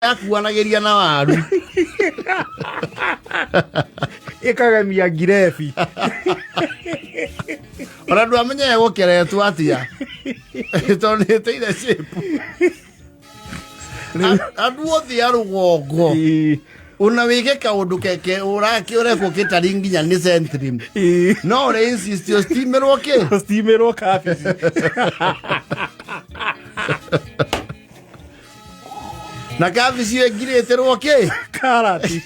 Yakuanagĩria na waru. Ĩkagemia ngirebi. Ona ndwamenya egũkeretwo atĩa tondũ nĩ ĩteire shape. Andũ othe a rũgongo ona wĩke kaũndũ keke ũrake ũrekwo kĩtari nginya nĩ centrim no ũrĩ insist ũstimirwo kĩ. Steamerwo kabici. Na kabici ĩyo ĩngirĩtĩrwo kĩ? Karati.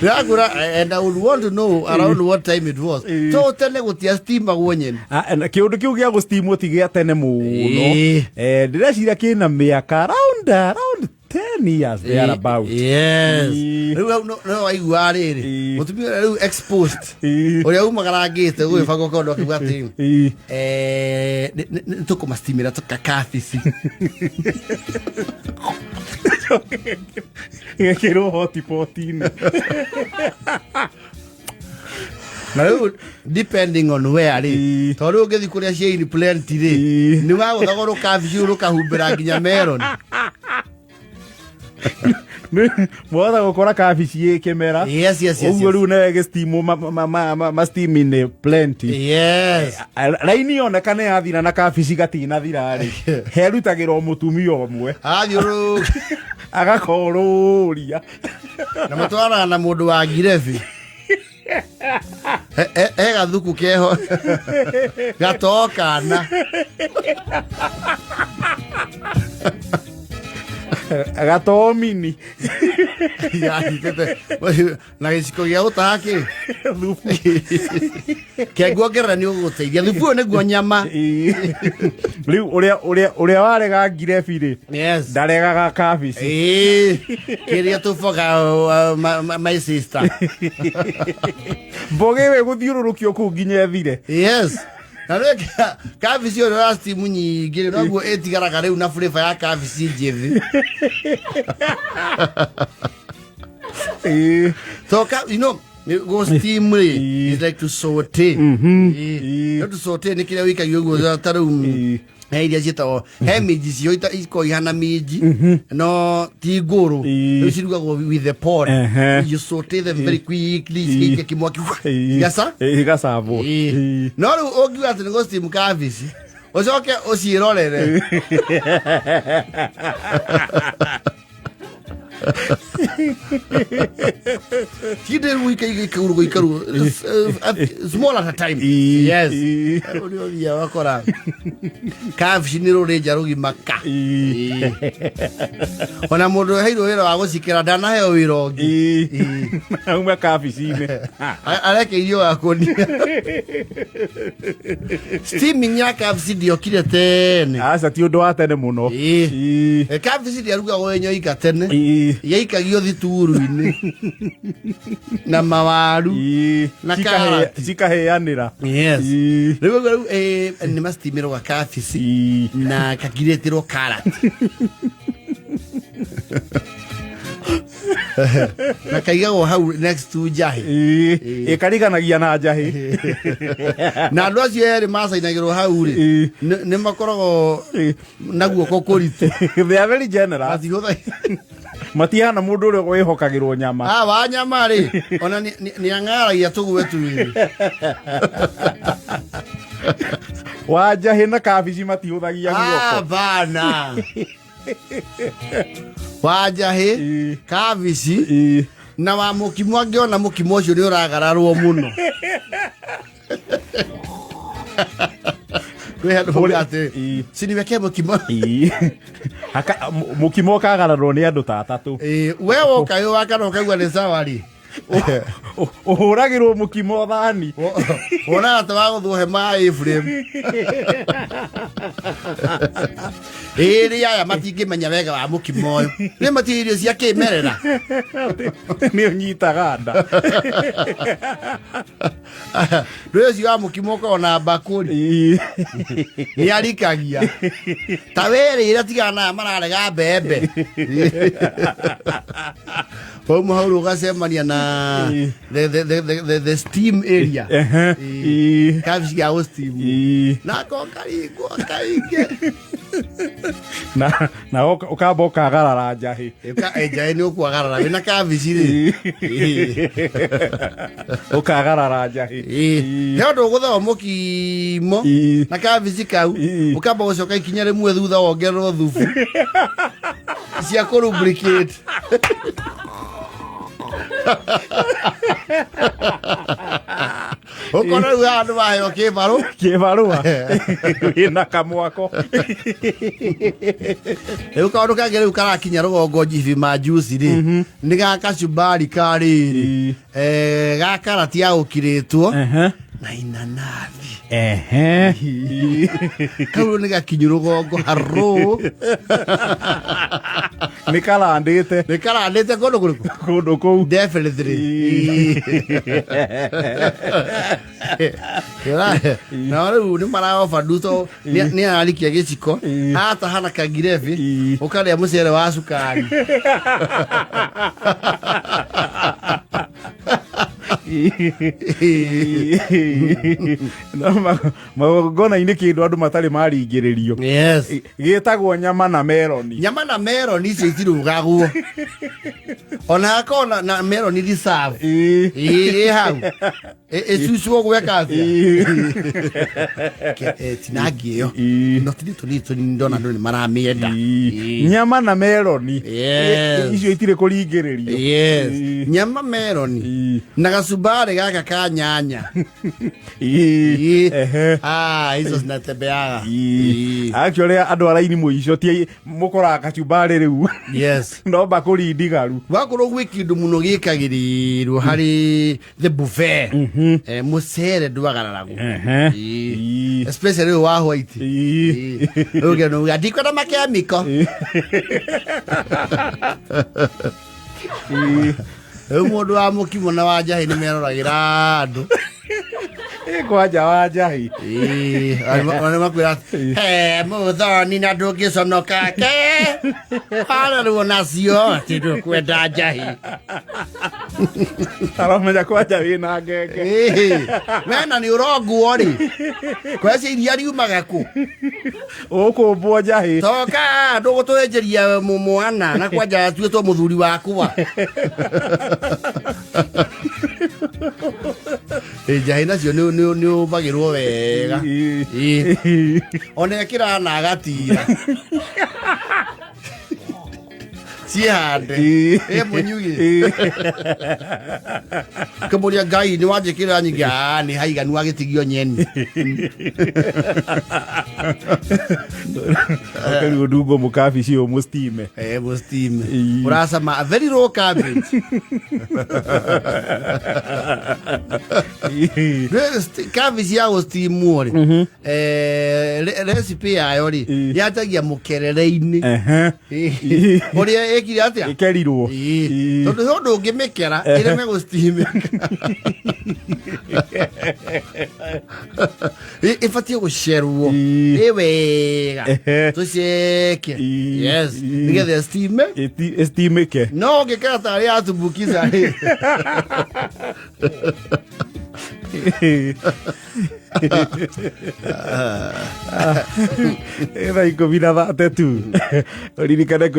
Ndĩrakwĩra, and I would want to know around what time it was. So tene gũtia steamagwo nyeni. Ah, na kĩũndũ kĩu gĩa gũstimwo ti gĩa tene mũno. Ndĩreciria kĩna mĩaka around 10 years thereabout. Yes. Rĩu hau no waigua rĩrĩ mũtumia ũrĩa rĩu exposed ũrĩa umagarangĩte gũgĩbanga kaũndũ akiuga atĩ nĩ tũkũmastimĩra tũkakabici. Gĩkĩrwo hotpot-inĩ. Na rĩu depending on where rĩ, tondũ rĩu ũngĩthiĩ kũrĩa cia in plenty rĩ, nĩ wagũthagwo rũkabici rũu rũkahumbĩra nginya melon. Mwahota gũkora kabici ĩ kĩmera. Yes. Ũguo rĩu nayo ĩgĩsteamwo ma-steam-inĩ plenty. Raini yoneka nĩ yathira na kabici gatinathira rĩ, herutagĩrwo mũtumia ũmwe. Arathiũrũrũka. Agakorũria. Na matwaraga na mũndũ wa ngirebi. He gathuku keho gatokana. Gatomini. Yanyitĩte na gĩciko gĩa gũtaha kĩ thubu. Kĩanguongerera nĩ ũgũteithia thubu ũyũ nĩguo nyama. Rĩu ũrĩa warega ngirebi rĩ, ndaregaga kabici. Ĩĩ, kĩrĩa tũboga, my sister. Mboga ĩyo ĩgũthiũrũrũkio kũu nginya ĩthire. Yes, na rĩu kabici ũrĩa wa steam nyingĩ noguo ĩtigaraga rĩu na flavor ya kabici njĩthĩ. So you know go steam rĩ is like to saute. No to saute nĩ kĩrĩa wĩikagia ũguo ta rĩu he iria ciĩtagwo he minji cio ikoragwo ihana minji no ti ngũrũ. Rĩu cirugagwo with the pod. You saute them very quickly, cigaikia kĩmwaki gaca. Igacabwo. No rĩu ũngiuga atĩ nĩ gũ steam kabici ũcoke ũciĩrorere tinde rĩu ikaurwo gũikarwo small at a time. Yes. Rĩu nĩ ũthiaga wakora kabici nĩ rũrĩnja rũgima ka. Ona mũndũ heirwo wĩra wa gũcikĩra ndanaheo wĩra ũngĩ. Auma kabici-inĩ. Arekeirio gakũnia. Steaming ya kabici ndiokire tene. Aca, ti ũndũ wa tene mũno. Kabici ndĩarugagwo ĩnyoika tene. Yaikagio thituru-inĩ na mawaru na karati. Cikahĩanĩra. Yes. Rĩu nĩ mastimirwo gakabici na kakirĩtĩrwo karati na kaigagwo hau next to njahĩ. Ĩkariganagia na njahĩ. Na andũ acio erĩ macainagĩrwo hau rĩ, nĩ makoragwo na guoko kũritũ. They are very generous. Matihũtha- Matihana mũndũ ũrĩa wĩhokagĩrwo nyama. Ah, wa nyama rĩ, ona nĩ ang'aragia tũgwe twĩrĩ. Wa njahĩ na kabici matihũthagia Ah, guoko. bana wa njahĩ, kabici na wa mũkimo, angĩona mũkimo ũcio nĩ ũragararwo mũno kwĩ handũ hauga atĩ siniweke mũkimo. Mũkimo ũkagararwo nĩ andũ ta atatũ. We woka wĩ wa kana ũkaigua nĩ sawa rĩ. Ũhũragĩrwo mũkimo thani. Wonaga ta wagũthwo hema ya Ephraim. Ĩrĩ aya matingĩmenya wega wa mũkimo ũyũ nĩ matirĩ irio cia kĩmerera. Nĩ ũnyitaga nda. Rũĩ ũcio wa mũkimo ũkoragwo na mbakũri nĩ arikagia ta werĩra tigana naya mararega mbembe wauma hau rĩ ũgacemania na the steam area. Kabici ga gũ steam nako karingwo kaingĩ. Na ũkamba ũkagarara njahĩ. Njaĩ nĩ ũkwagarara wĩna kabici rĩ. Ũkagarara njahĩ. He ũndũ ũgũthoo mũkimo na kabici kau, ũkamba gũcoka ikinya rĩmwe thutha wongererwo thubu cia kũ lubricate. Ũkona rĩu haha nĩ waheo kĩbarũ. Kĩbarũa wĩna kamwako. Rĩu kaũndũ kangĩ rĩu karakinya rũgongo njibi majuci rĩ, nĩ ga kacumbari ka rĩrĩ, ga karati ya gũkirĩtwo na inanathi. Kau nĩ gakinyu rũgongo harũ. Nĩ karandĩte. Nĩ karandĩte kũndũ kũrĩkũ? Kũndũ kũu. Definitely. Na rĩu nĩ maraoba nduto nĩ ararikia gĩciko ataha na kangirebi, ũkarĩa mũcere wa cukari. No magongona-inĩ kĩndũ andũ matarĩ maringĩrĩrio gĩtagwo nyama na meroni. Nyama na meroni icio itirugagwo ona hakorwo na meroni reserve. Ĩ hau ĩcucwo gweka atĩa? Tinangi ĩyo no tini tũnini tũnini ndona andũ nĩ maramĩenda. Nyama na meroni. Icio itirĩ kũringĩrĩrio. Yes. Nyama, meroni na gacumbari gaka ka nyanya. Ah, hizo zinatembeaga. Actually andũ a raini mũico ti mũkoraga kachumbari rĩu no mbakũri ndigaru. Wakorwo gwĩ kĩndũ mũno gĩkagĩrĩrwo harĩ the buffet, mũcere ndwagararagwo. Especially ũyũ wa white. Rĩu ngeno uga ndikwenda makemiko. Rĩu mũndũ wa mũkimo na wa njahĩ nĩ meroragĩra andũ. Kwanja wa njahi. Nĩ makwĩra he mũthoni na ndũngĩconoka ke hararwo nacio atĩ ndũkwenda njahĩ. Aramenya kwanja wĩna ngenge. Wena nĩ ũronguo rĩ, kwecia iria riumaga kũ? Ũkũmbwo njahi. Toka ndũgũtwenjeria mwana na kwanja atuĩtwo mũthuri wakwa. Njahĩ nacio nĩ ũmbagĩrwo wega. Ona ĩkĩra na agatira ciĩhande ĩ mũnyugi kĩmũria Ngai nĩ wanjĩkĩrĩra nyingĩ. Ah, nĩ haiganu agĩtigio nyeni. Rĩu ndungo mũkabici ũyũ mũstime. Mũstime ũracama a very low cabbage. Cabbage ya gũstimwo rĩ, recipe yayo rĩ, yanjagia mũkerere-inĩ. Ũrĩa ĩkire atĩa? Ĩkerirwo. Tondũ he ũndũ ũngĩmĩkera ĩreme gũstimĩka. Ĩbatiĩ gũcerwo ĩ wega. Tũceke. Yes, nĩgetha steam. Ĩstimĩke. No ũngĩkera tarĩ ya tumbukiza rĩ. Thaa 13 ũririkane.